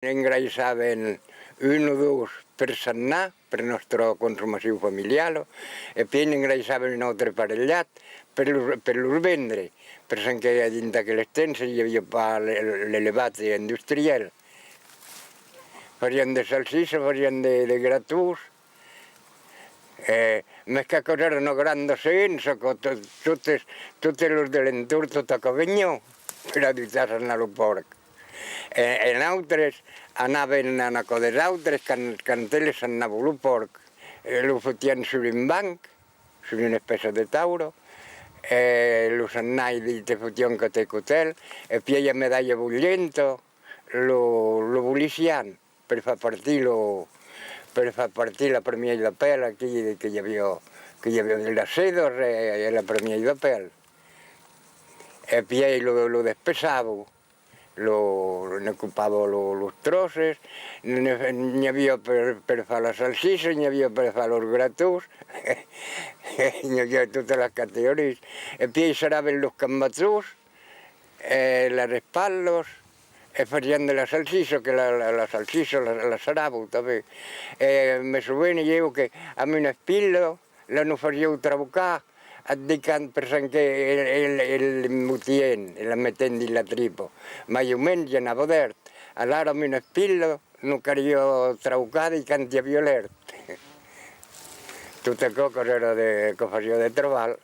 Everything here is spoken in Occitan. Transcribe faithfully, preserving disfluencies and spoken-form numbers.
N'engraissàvem un o dos per sagnar, per nòstra consomacion familiala, e pièi n'engraissàvem un autre parelhat per los, per los vendre, per çò que dins aqueles temps i aviá pas l'e-, l'elevatge industrial. Fasiam de salsissas, fasiam de, de gratons, e, mès qu'aquò èra una granda seança, que to-, totes, totes los de l'entorn, tot aquò veniá per ajutar a sagnar lo pòrc. E, e nautres anàvem a aquò dels autres quand, quand eles sagnavan lo pòrc. E lo fotiam sus un banc, sus una espècia de taula, e lo sagnaire te fotiá un còp de cotèl, e pièi a medalha bolhenta lo, lo bolissiam per far partir lo, per far partir la premièira pèl aquí, que i aviá, que i aviá de las sedas e, e la premièira pèl. E pièi lo, lo despeçava, lo, ne copava lo, los tròces, ne, n'i aviá per, per far las salsissas, n'i aviá per far los gratons, n'i aviá totas las categorias. E pièi saràvem los cambassons, e las espatlas, e fasiam de la salsissa, que la, la, la salsissa la, la sarava tanben. E me soveni ieu que amb una espila la nos fasián traucar, en dicant, per çò que el, el, el motien, e la meten dins la tripa. Mai o mens i anava dèrt. Alara amb una espila nos caliá traucar dicant i aviá l'èrt. Tot aquò que èra de, que fasiá de trabalh.